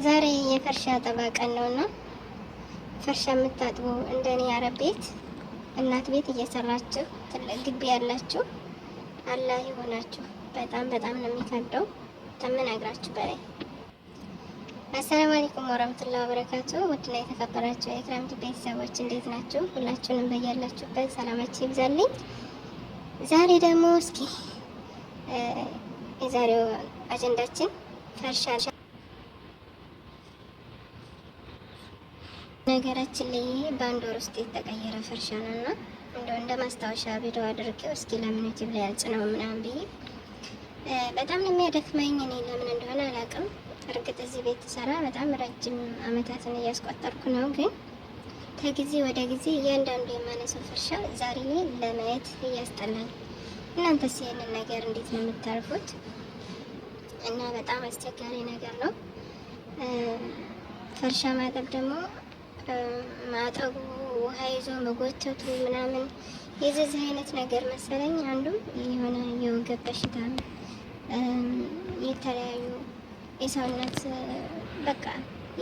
ዛሬ የፈርሻ አጠባ ቀን ነውና ፈርሻ የምታጥቡ እንደኔ አረብ ቤት እናት ቤት እየሰራችሁ ትልቅ ግቢ ያላችሁ አላህ ይሆናችሁ። በጣም በጣም ነው የሚከብደው ከምነግራችሁ በላይ። አሰላሙ አለይኩም ወራህመቱላሂ ወበረካቱ። ውድና የተከበራችሁ የክረምት ቤተሰቦች እንዴት ናችሁ? ሁላችሁንም በያላችሁበት ሰላማችሁ ይብዛልኝ። ዛሬ ደግሞ እስኪ የዛሬው አጀንዳችን ፈርሻ። ነገራችን ላይ ይሄ በአንድ ወር ውስጥ የተቀየረ ፈርሻ ነው እና እንደው እንደ ማስታወሻ ቪዲዮ አድርጌው እስኪ ለምን ዩቲዩብ ላይ አልጭነው ምናምን ብዬ፣ በጣም ነው የሚያደክመኝ። እኔ ለምን እንደሆነ አላውቅም። እርግጥ እዚህ ቤት ሰራ በጣም ረጅም አመታትን እያስቆጠርኩ ነው፣ ግን ከጊዜ ወደ ጊዜ እያንዳንዱ የማነሳው ፈርሻ ዛሬ ላይ ለማየት እያስጠላል። እናንተስ ይህንን ነገር እንዴት ነው የምታርፉት? እና በጣም አስቸጋሪ ነገር ነው። ፈርሻ ማጠብ ደግሞ ማጠቡ፣ ውሃ ይዞ መጎተቱ ምናምን የዚህ አይነት ነገር መሰለኝ። አንዱ የሆነ የወገብ በሽታ፣ የተለያዩ የሰውነት በቃ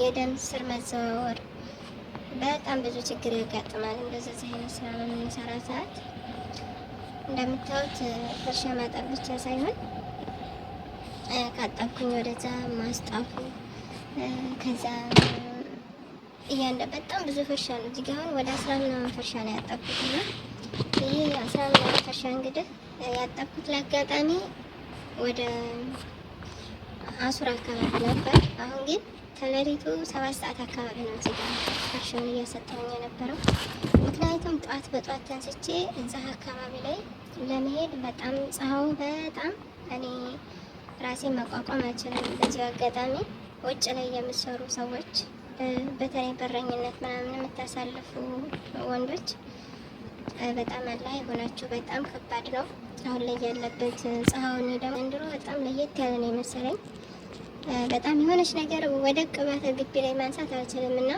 የደም ስር መዘዋወር፣ በጣም ብዙ ችግር ያጋጥማል። እንደዚህ አይነት ስራ በምንሰራ ሰዓት እንደምታዩት ፈርሻ ማጠብ ብቻ ሳይሆን ካጠብኩኝ ወደዛ ማስጣቱ፣ ከዛ እያንዳ በጣም ብዙ ፈርሻ ነው። እዚህ ጋር አሁን ወደ 10 ምናምን ፈርሻ ነው ያጠብኩት እና ይህ 10 ምናምን ፈርሻ እንግዲህ ያጠብኩት ለአጋጣሚ ወደ አሱር አካባቢ ነበር። አሁን ግን ከሌሊቱ 7 ሰዓት አካባቢ ነው እዚህ ጋር ፈርሻውን እያሰጠሁኝ የነበረው። ምክንያቱም ጠዋት በጠዋት ተንስቼ እዛ አካባቢ ላይ ለመሄድ በጣም ፀሐዩ በጣም እኔ ራሴን መቋቋም አልችልም። በዚሁ አጋጣሚ ውጭ ላይ የምትሰሩ ሰዎች፣ በተለይ በረኝነት ምናምን የምታሳልፉ ወንዶች በጣም አላህ የሆናችሁ፣ በጣም ከባድ ነው አሁን ላይ ያለበት ፀሐዩን። ደግሞ ዘንድሮ በጣም ለየት ያለ ነው የመሰለኝ። በጣም የሆነች ነገር ወደ ቅባት ግቢ ላይ ማንሳት አልችልም እና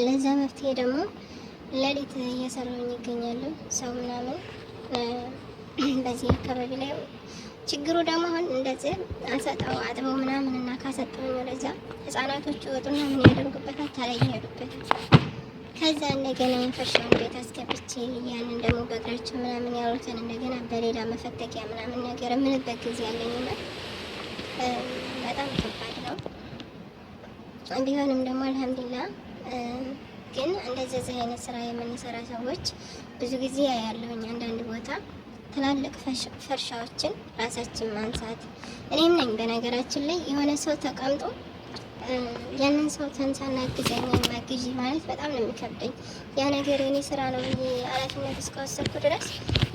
ለዛ መፍትሄ ደግሞ ሌሊት እየሰራሁኝ ይገኛሉ ሰው ምናምን በዚህ አካባቢ ላይ። ችግሩ ደግሞ አሁን እንደዚህ አሰጠው አጥበው ምናምን እና ካሰጠውኝ ወደዛ ህጻናቶቹ ወጡና ምን ያደርጉበታል? ተለይ ይሄዱበታል። ከዛ እንደገና የፈርሻውን ቤት አስገብቼ ያንን ደግሞ በእግራቸው ምናምን ያሉትን እንደገና በሌላ መፈተጊያ ምናምን ነገር የምንበት ጊዜ ያለኝና በጣም ከባድ ነው። ቢሆንም ደግሞ አልሐምዱሊላህ። ግን እንደዚህ አይነት ስራ የምንሰራ ሰዎች ብዙ ጊዜ ያለሁኝ አንዳንድ ቦታ ትላልቅ ፈርሻዎችን ራሳችን ማንሳት፣ እኔም ነኝ በነገራችን ላይ፣ የሆነ ሰው ተቀምጦ ያንን ሰው ተንሳና አግዘኝ ወይም አግዢ ማለት በጣም ነው የሚከብደኝ። ያ ነገር የኔ ስራ ነው ብዬ ኃላፊነት እስከወሰድኩ ድረስ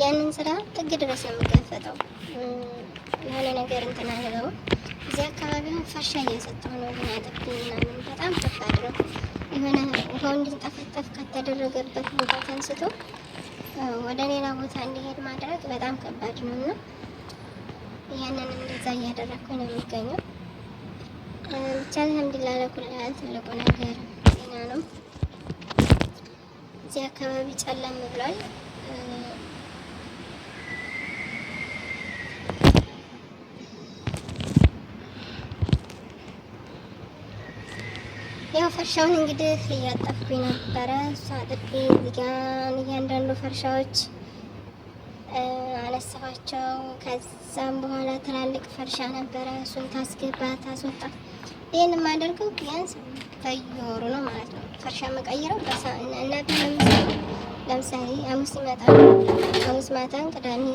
ያንን ስራ ጥግ ድረስ ነው የምጋፈጠው። የሆነ ነገር እንትን አልለውም። እዚህ አካባቢ አሁን ፈርሻ እያሰጠሁ ነው፣ ግን አጥቤ ምናምን በጣም ከባድ ነው። የሆነ ውሃው እንዲንጠፈጠፍ ከተደረገበት ቦታ ተንስቶ ወደ ሌላ ቦታ እንዲሄድ ማድረግ በጣም ከባድ ነው እና ያንን እንደዛ እያደረግኩኝ ነው የሚገኘው። ብቻ አልሐምዱሊላህ ለኩል ያህል ትልቁ ነገር ጤና ነው። እዚህ አካባቢ ጨለም ብሏል። ያው ፈርሻውን እንግዲህ እያጠብኩኝ ነበረ። እሷ አጥቤ እዚህ ጋር እያንዳንዱ ፈርሻዎች አነሳኋቸው። ከዛም በኋላ ትላልቅ ፈርሻ ነበረ፣ እሱን ታስገባ ታስወጣ። ይህን የማደርገው ቢያንስ በየወሩ ነው ማለት ነው። ፈርሻ መቀይረው እናቴ ለምሳሌ ሐሙስ ይመጣሉ። ሐሙስ ማታን ቅዳሜ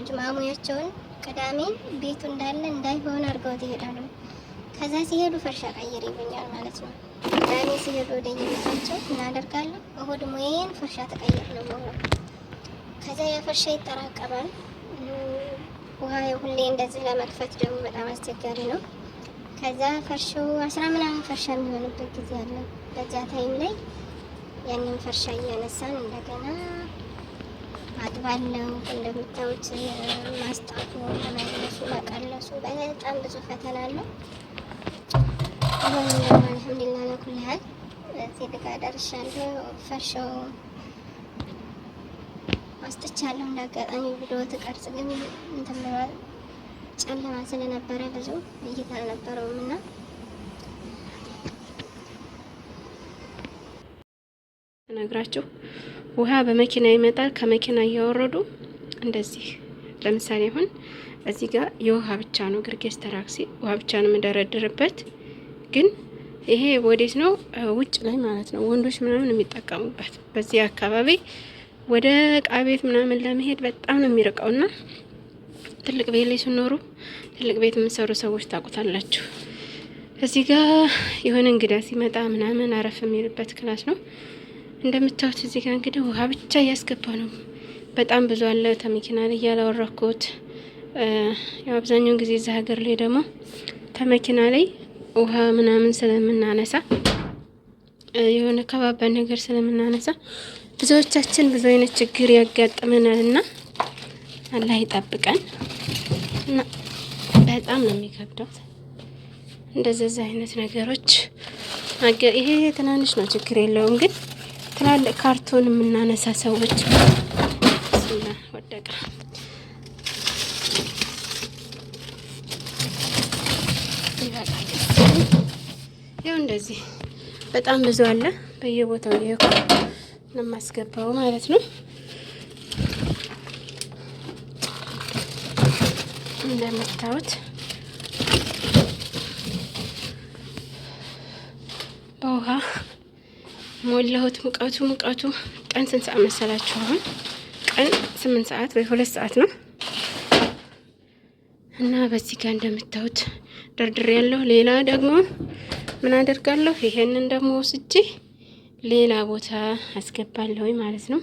ጁምዓ ሙያቸውን ቅዳሜን ቤቱ እንዳለ እንዳይሆን አድርገውት ይሄዳሉ። ከዛ ሲሄዱ ፈርሻ ቀይር ይሉኛል ማለት ነው። ቅዳሜ ሲሄዱ ወደ የቤታቸው እናደርጋለን። እሁድ ሙዬን ፈርሻ ተቀይር ነው የምውለው። ከዛ ያ ፈርሻ ይጠራቀማል። ውሃ ሁሌ እንደዚህ ለመክፈት ደግሞ በጣም አስቸጋሪ ነው። ከዛ ፈርሻው 10 ምናምን ፈርሻ የሚሆንበት ጊዜ አለ። በዛ time ላይ ያንን ፈርሻ እያነሳን እንደገና አጥባለው። እንደምታዩት ማስጣቱ፣ መመለሱ፣ መቀለሱ በጣም ብዙ ፈተና አለው። አሁን ደግሞ አልሐምዱሊላህ ለኩል ያህል እዚህ ድጋ ደርሻለሁ። ፈርሻው አስጥቻለሁ። እንዳጋጣሚ ቪዲዮ ትቀርጽ ግን እንትን ብሏል። ጨለማ ስለነበረ ብዙ እይታ አልነበረውም እና ስነግራችሁ ውሃ በመኪና ይመጣል። ከመኪና እያወረዱ እንደዚህ ለምሳሌ አሁን እዚህ ጋር የውሃ ብቻ ነው ግርጌስ ተራክሲ ውሃ ብቻ ነው የምደረድርበት። ግን ይሄ ወዴት ነው? ውጭ ላይ ማለት ነው፣ ወንዶች ምናምን የሚጠቀሙበት በዚህ አካባቢ ወደ እቃ ቤት ምናምን ለመሄድ በጣም ነው የሚርቀውና ትልቅ ቤት ላይ ሲኖሩ ትልቅ ቤት የምትሰሩ ሰዎች ታውቁታላችሁ። እዚህ ጋር የሆነ እንግዳ ሲመጣ ምናምን አረፍ የሚልበት class ነው። እንደምታዩት እዚህ ጋር እንግዲህ ውሃ ብቻ እያስገባ ነው። በጣም ብዙ አለ ተመኪና ላይ እያላወረኩት። ያው አብዛኛውን ጊዜ እዚህ ሀገር ላይ ደግሞ ተመኪና ላይ ውሃ ምናምን ስለምናነሳ የሆነ ከባባድ ነገር ስለምናነሳ ብዙዎቻችን ብዙ አይነት ችግር ያጋጥመናል እና አላህ ይጠብቀን እና በጣም ነው የሚከብደው እንደዚህ አይነት ነገሮች። ይሄ ትናንሽ ነው ችግር የለውም፣ ግን ትላልቅ ካርቶን የምናነሳ ሰዎች ወደቀ። ይበቃል። ይኸው እንደዚህ በጣም ብዙ አለ በየቦታው ይሄ ነው የማስገባው ማለት ነው። እንደምታዩት በውሃ ሞላሁት። ሙቀቱ ሙቀቱ ቀን ስንት ሰዓት መሰላችሁ? አሁን ቀን 8 ሰዓት ወይ 2 ሰዓት ነው እና በዚህ ጋር እንደምታዩት ደርድሬ ያለሁ። ሌላ ደግሞ ምን አደርጋለሁ? ይሄንን ደግሞ ወስጄ ሌላ ቦታ አስገባለሁ ማለት ነው።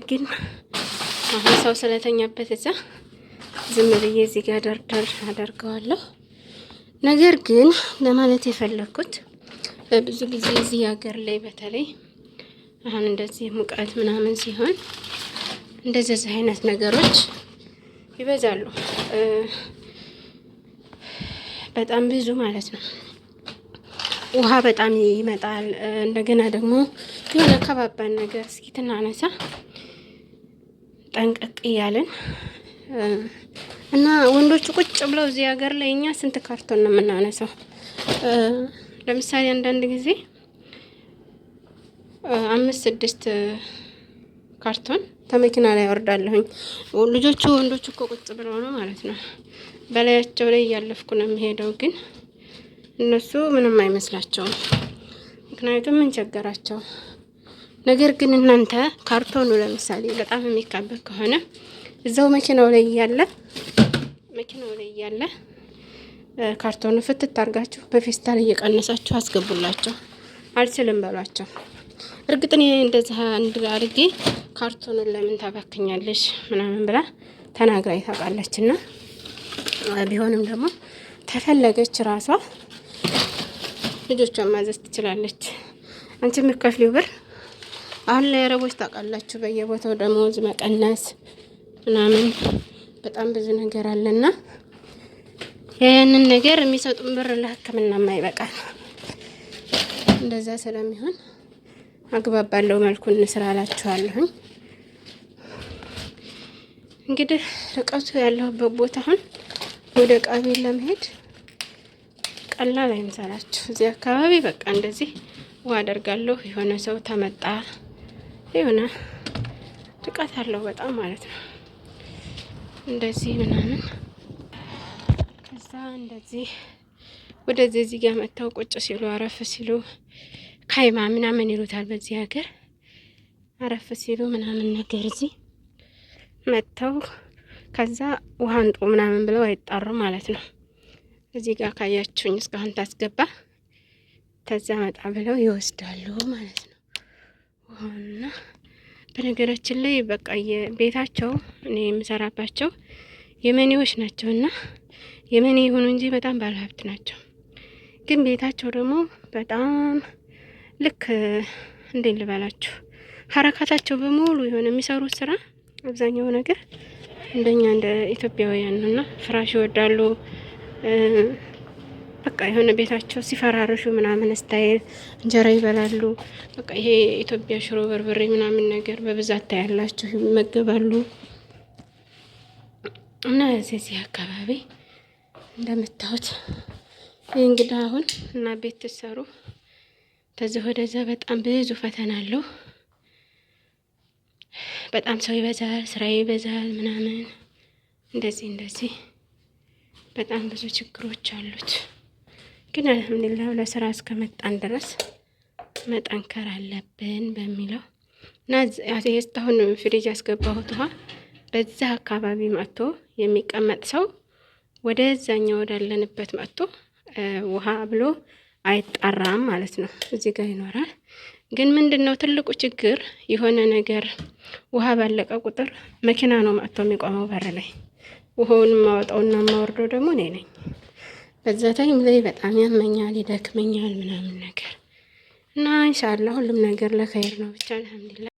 ግን አሁን ሰው ስለተኛበት እዛ ዝም ብዬ እዚህ ጋር ደርደር አደርገዋለሁ። ነገር ግን ለማለት የፈለግኩት ብዙ ጊዜ እዚህ ሀገር ላይ በተለይ አሁን እንደዚህ ሙቀት ምናምን ሲሆን እንደዚህ አይነት ነገሮች ይበዛሉ፣ በጣም ብዙ ማለት ነው። ውሃ በጣም ይመጣል። እንደገና ደግሞ የሆነ ከባባድ ነገር እስኪ ትናነሳ ጠንቀቅ እያልን እና ወንዶቹ ቁጭ ብለው እዚህ ሀገር ላይ እኛ ስንት ካርቶን ነው የምናነሳው? ለምሳሌ አንዳንድ ጊዜ አምስት ስድስት ካርቶን ተመኪና ላይ ወርዳለሁኝ። ልጆቹ ወንዶቹ እኮ ቁጭ ብለው ነው ማለት ነው። በላያቸው ላይ እያለፍኩ ነው የሚሄደው፣ ግን እነሱ ምንም አይመስላቸውም። ምክንያቱም ምን ቸገራቸው። ነገር ግን እናንተ ካርቶኑ ለምሳሌ በጣም የሚካበድ ከሆነ እዛው መኪናው ላይ እያለ መኪናው ላይ እያለ ካርቶኑ ፍትት አድርጋችሁ በፌስታል እየቀነሳችሁ አስገቡላቸው። አልችልም በሏቸው። እርግጥ እኔ እንደዚህ አንድ አድርጌ ካርቶኑን ለምን ታባክኛለሽ ምናምን ብላ ተናግራ ታውቃለች። እና ቢሆንም ደግሞ ተፈለገች ራሷ ልጆቿን ማዘዝ ትችላለች። አንቺ የምትከፍሊው ብር አሁን ላይ አረቦች ታውቃላችሁ፣ በየቦታው ደመወዝ መቀነስ ምናምን በጣም ብዙ ነገር አለና ያንን ነገር የሚሰጡን ብር ለሕክምና ይበቃል። እንደዛ ስለሚሆን አግባብ ባለው መልኩ እንስራ እላችኋለሁኝ። እንግዲህ ርቀቱ ያለሁበት ቦታ አሁን ወደ ዕቃ ቤት ለመሄድ ቀላል አይምሰላችሁ። እዚህ አካባቢ በቃ እንደዚህ ውሃ አደርጋለሁ። የሆነ ሰው ተመጣ የሆነ ርቀት አለው በጣም ማለት ነው። እንደዚህ ምናምን ከዛ እንደዚህ ወደዚህ እዚህ ጋር መጥተው ቁጭ ሲሉ አረፍ ሲሉ ካይማ ምናምን ይሉታል በዚህ ሀገር። አረፍ ሲሉ ምናምን ነገር እዚህ መጥተው ከዛ ውሃ እንጡ ምናምን ብለው አይጣሩ ማለት ነው። እዚህ ጋር ካያችሁኝ እስካሁን ታስገባ ከዛ መጣ ብለው ይወስዳሉ ማለት ነው ውሃውና በነገራችን ላይ በቃ የቤታቸው እኔ የምሰራባቸው የመኔዎች ናቸው እና የመኔ የሆኑ እንጂ በጣም ባለሀብት ናቸው። ግን ቤታቸው ደግሞ በጣም ልክ እንዴት ልበላችሁ ሀረካታቸው በሙሉ የሆነ የሚሰሩት ስራ አብዛኛው ነገር እንደኛ እንደ ኢትዮጵያውያን ነው እና ፍራሽ ይወዳሉ። በቃ የሆነ ቤታቸው ሲፈራርሹ ምናምን style እንጀራ ይበላሉ። በቃ ይሄ የኢትዮጵያ ሽሮ በርበሬ ምናምን ነገር በብዛት ታያላችሁ፣ ይመገባሉ። እና እዚህ አካባቢ እንደምታዩት ይህ እንግዲህ አሁን እና ቤት ትሰሩ ከዚህ ወደዛ በጣም ብዙ ፈተና አለው። በጣም ሰው ይበዛል፣ ስራ ይበዛል ምናምን እንደዚህ እንደዚህ በጣም ብዙ ችግሮች አሉት። ግን አልሐምዱሊላህ ለስራ እስከመጣን ድረስ መጠንከር አለብን በሚለው እና እስካሁን ፍሪጅ ያስገባሁት ውሃ በዛ አካባቢ መጥቶ የሚቀመጥ ሰው ወደዛኛው ወዳለንበት መጥቶ ውሃ ብሎ አይጣራም ማለት ነው። እዚህ ጋር ይኖራል። ግን ምንድን ነው ትልቁ ችግር የሆነ ነገር ውሃ ባለቀ ቁጥር መኪና ነው መጥቶ የሚቆመው በር ላይ። ውሃውን የማወጣውና የማወርደው ደግሞ እኔ ነኝ። በዛ time ላይ በጣም ያመኛል፣ ይደክመኛል ምናምን ነገር እና ኢንሻአላህ ሁሉም ነገር ለኸይር ነው ብቻ አልሐምዱሊላህ።